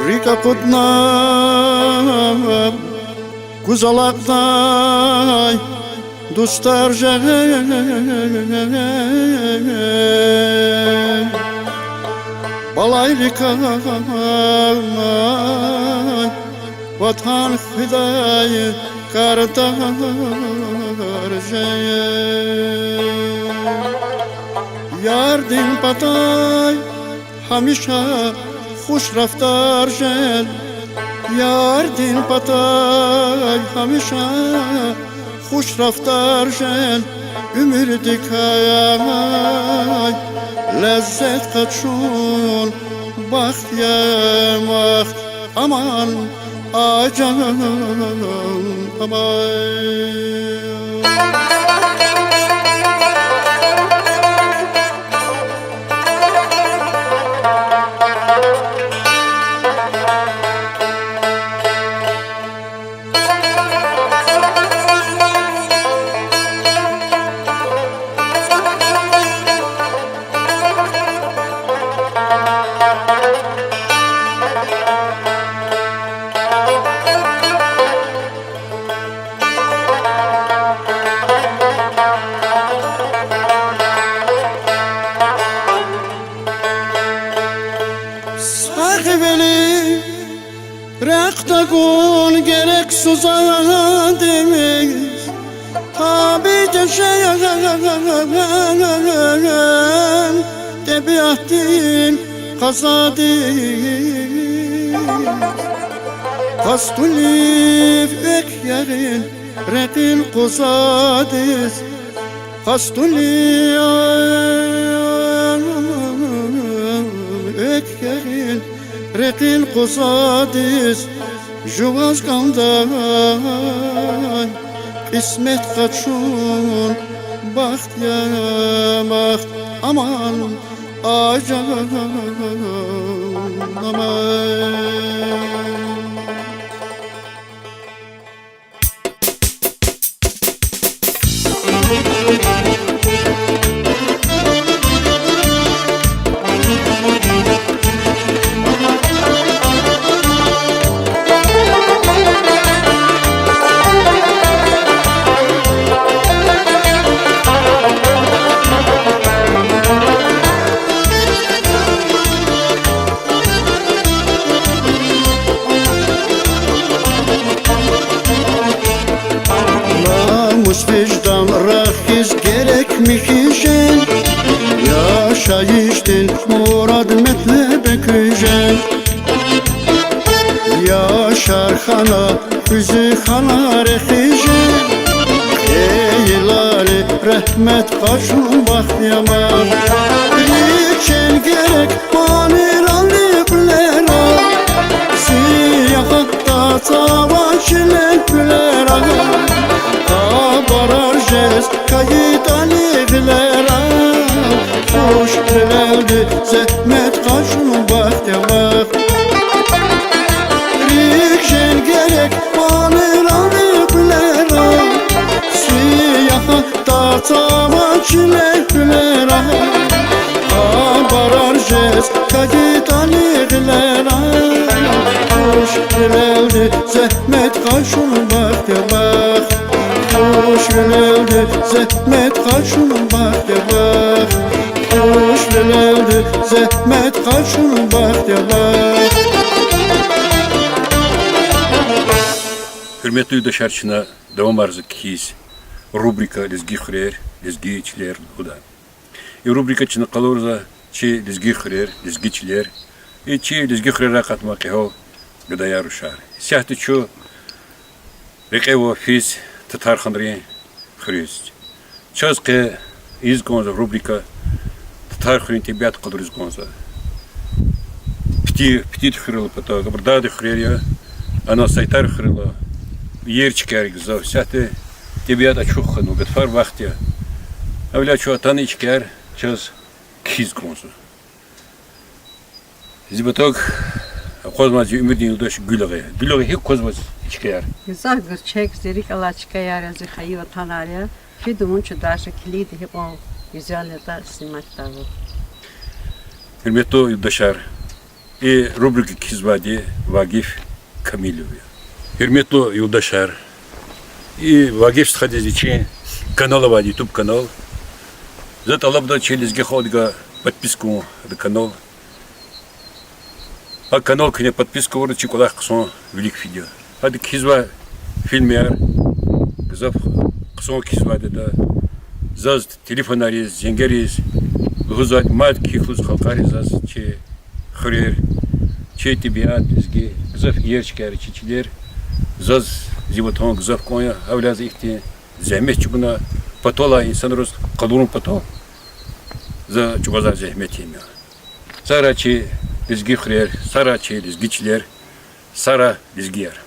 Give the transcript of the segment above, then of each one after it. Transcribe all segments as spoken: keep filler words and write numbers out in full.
РикӀ акъудна куз алакьдай дустар жен, балайрикай Ватан хуьдай кардаш жен. Ярдин патай гьамиша хуш рафтар жен, ярдин патай гьамиша хуш рафтар жен, уьмуьрдикай леззет къачун бахт я, бахт, аман, а жан, аман. Сагъвили рехъ тагун герек сузадиз, табий тежер тӀебиатдин къазадиз. Къастунив экв ягъин рекьин къузадиз, къастунив экв ягъин рекьин къузадиз, жуваз кӀандай кьисмет къачун бахт я, бахт, аман, а жан, аман. Намус, виждан рахиз герек михьи жен, яшайишдин мурад-метлеб экуь жен. Яшар хьана, куьзуь хьана рехи жен, хьайилани регьмет къачун бахт я ман. РикӀин герек манийрални кьуьлера, сиягьатда цаван чилел кьуьлера, хабарар жез кайитӀани гъилера, хуш гъилелди зегьмет къачун бахт я ман. РикӀин герек манийрални кьуьлера, сиягьатда цаван чилел кьуьлера, хабарар жез кайитӀани гъилера, хуш гъилелди зегьмет къачун бахт я ман. Хуш гъилелди зегьмет къачун бахт я ман. Хуш гъилелди зегьмет къачун бахт я ман. Гьуьрметлу юлдашар, чна давамарзава кхьиз рубрика Лезги хуьрер, лезги чилер лугьудай. И рубрика чна къалурзава чи лезги хуьрер, лезги чилер И чи лезги хуьрерай акъатнавай кьегьал гадаяр, рушар. Исятда чун рекье ава физ татарханрин хуьруьз. Чаз къе ийиз кӀанзава рубрика, татар хуьруьн тӀебиат къалуриз кӀанзава. Пти, Птит хуьрел патал, абур дагъдин хуьрер я, ана Сайтар хуьрел, иер чкаяр гзаф, исятда тӀебиат ачух хьанва, гатфар вахт я. Гьавиляй чун атана и чкаяр чаз кхьиз кӀанзава. Зи патав акъвазмай зи уьмуьрдин юлдаш Гуьлагъа я. Гуьлагъа, гьикӀ аквазва ваз и чкаяр? Гзаф гуьрчег, зи рикӀ алай чкаяр я, зи хайи ватанар я. Фида вун чун даже килигда гьикьван гуьзел ятӀа сниматьдайвал. Гьуьрметлу юлдашар, и рубрика кхьизвайди Вагиф Камилов я. Гьуьрметлу юлдашар, и Вагиф стхадиз вичин канал авайди, YouTube канал. За тӀалабда чи лезги халкьдивай подписка авун адан канал. Гьа канал куьне подписка авурла чи кӀвалах хъсан вилик фида. Гьада кхьизвай фильмар гзаф хъсан кхьизвайди я. Заз телефонар ийиз, зенгер ийиз, лугьузвайди мад кхьихь лугьуз халкьариз заз чи хуьрер, чи тӀебиат, лезги, гзаф иер чкаяр, чи чилер. Заз зи ватан гзаф кӀан я, гьавиляй за ихьтин зегьмет чӀугуна, паталай инсанриз къалурун патал за чӀугвазвай зегьмет я им. Сагърай чи лезги хуьрер, сагърай чи лезги чилер, сагърай лезгияр.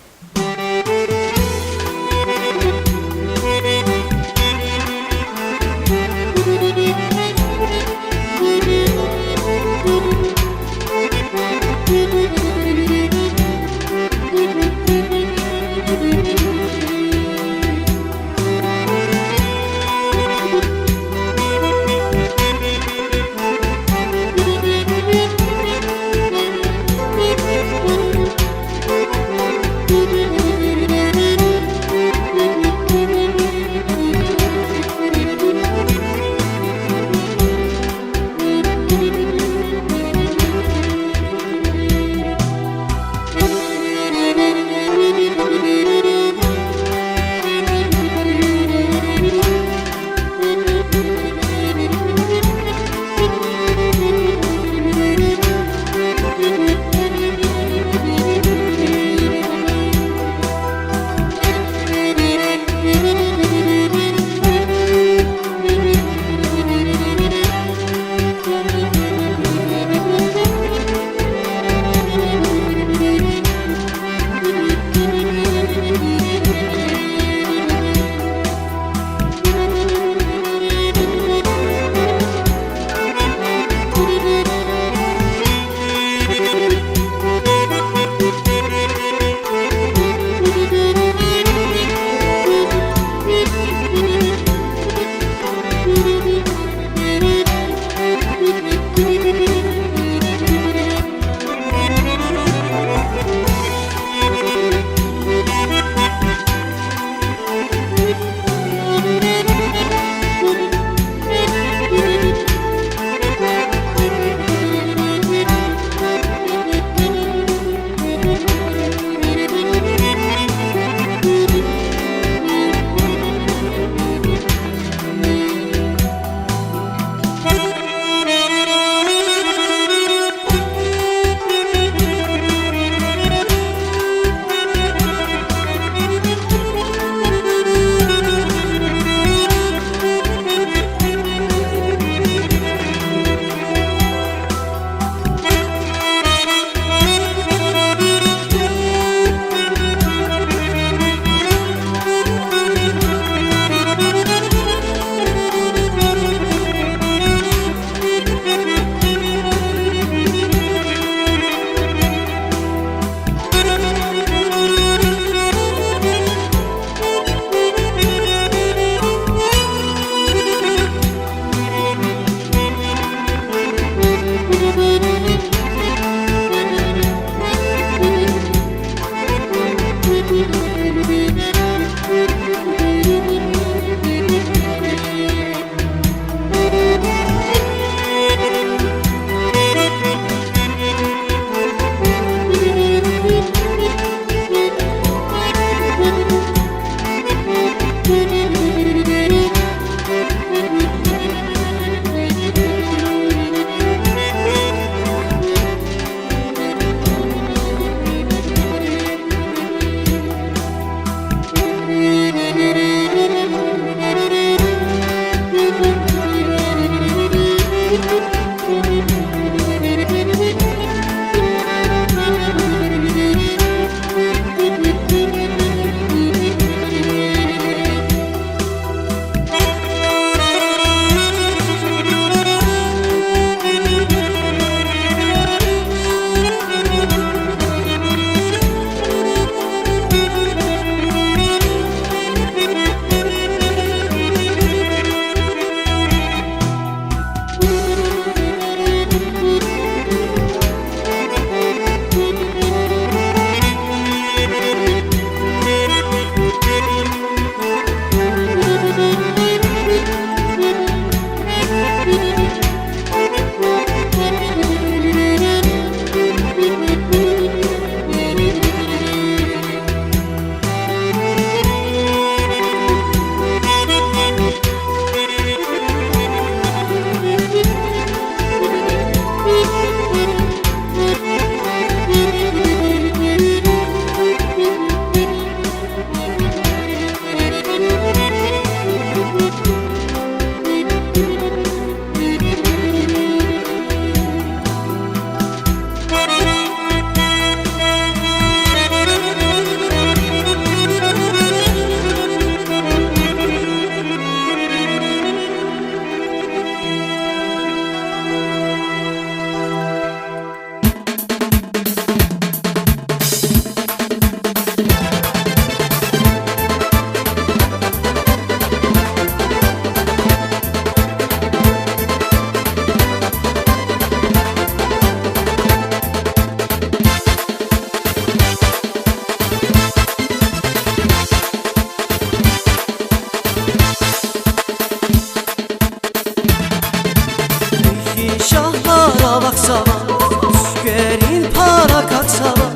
Аксава,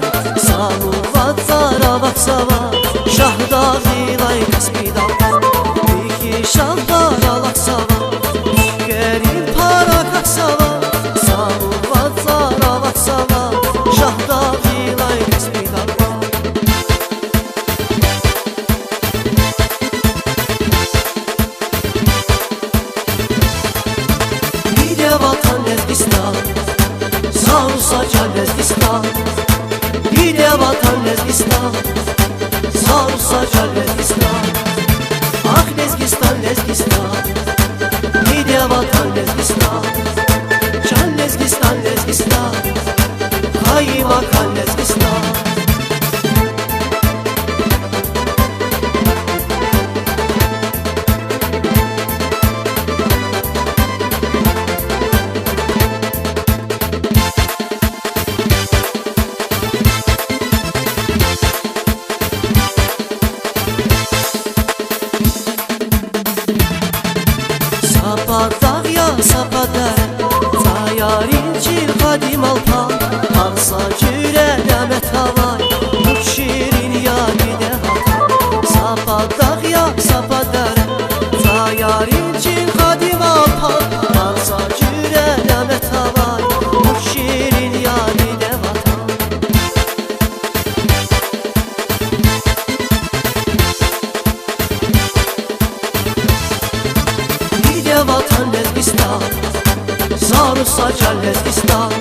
Самур вацӀар авахьзава, Шагьдагъилай Каспи далкъан. Михьи шагьдагъ алахьзава, Уьскерин пара аксава, Самур вацӀар авахьзава, Шагьдагъилай Каспи далкъан. Диде ватан Лезгистан, са руса чан Лезгистан. Диде ватан Лезгистан, са руса чан Лезгистан. Ах, Лезгистан, Лезгистан, диде ватан Лезгистан. Чан Лезгистан, Лезгистан, хайи макан Лезгистан. Са пад дагъ я, са пад дере, цӀаярин чил Къадим Алпан, гьар са жуьре няметар авай, вуч ширин я диде ватан. Са пад дагъ я, са пад дере, цӀаярин чил Къадим Алпан, гьар са жуьре няметар авай, вуч ширин я диде ватан. Диде ватан Лезгистан, са руса чан Лезгистан.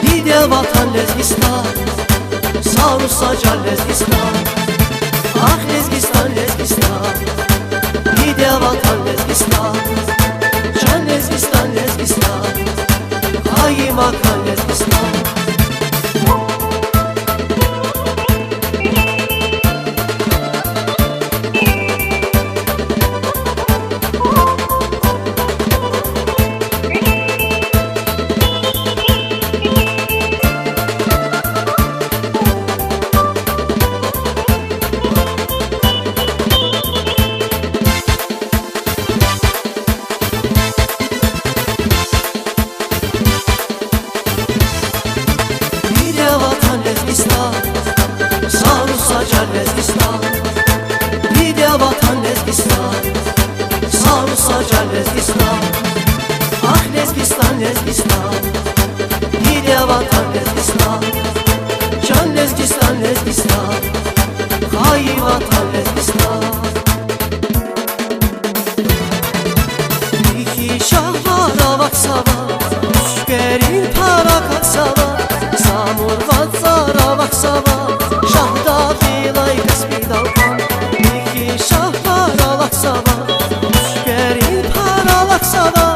Диде ватан Лезгистан, са руса чан Лезгистан. Ах, Лезгистан, Лезгистан, диде ватан Лезгистан. Чан Лезгистан, Лезгистан, хайи макан Лезгистан. Диде ватан Лезгистан, са руса чан Лезгистан. Диде ватан Лезгистан, са руса чан Лезгистан. Ах, Лезгистан, Лезгистан, диде ватан Лезгистан. Чан Лезгистан, Лезгистан, хайи ватан Лезгистан. Михьи шагьдагъ алахьзава, Уьскерин пара аксава, Самур вацӀар авахьзава, Шагьдагъилай Каспи далкъан. Михьи шагьдагъ алахьзава, Уьскерин пара аксава,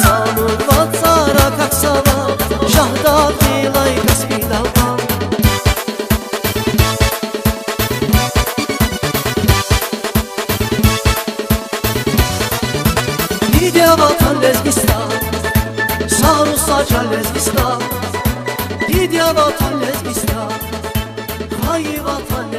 Самур вацӀар аксава, Шагьдагъилай Каспи далкъан. Диде ватан Лезгистан, са руса чан Лезгистан. Диде ватан Лезгистан, хайи ватан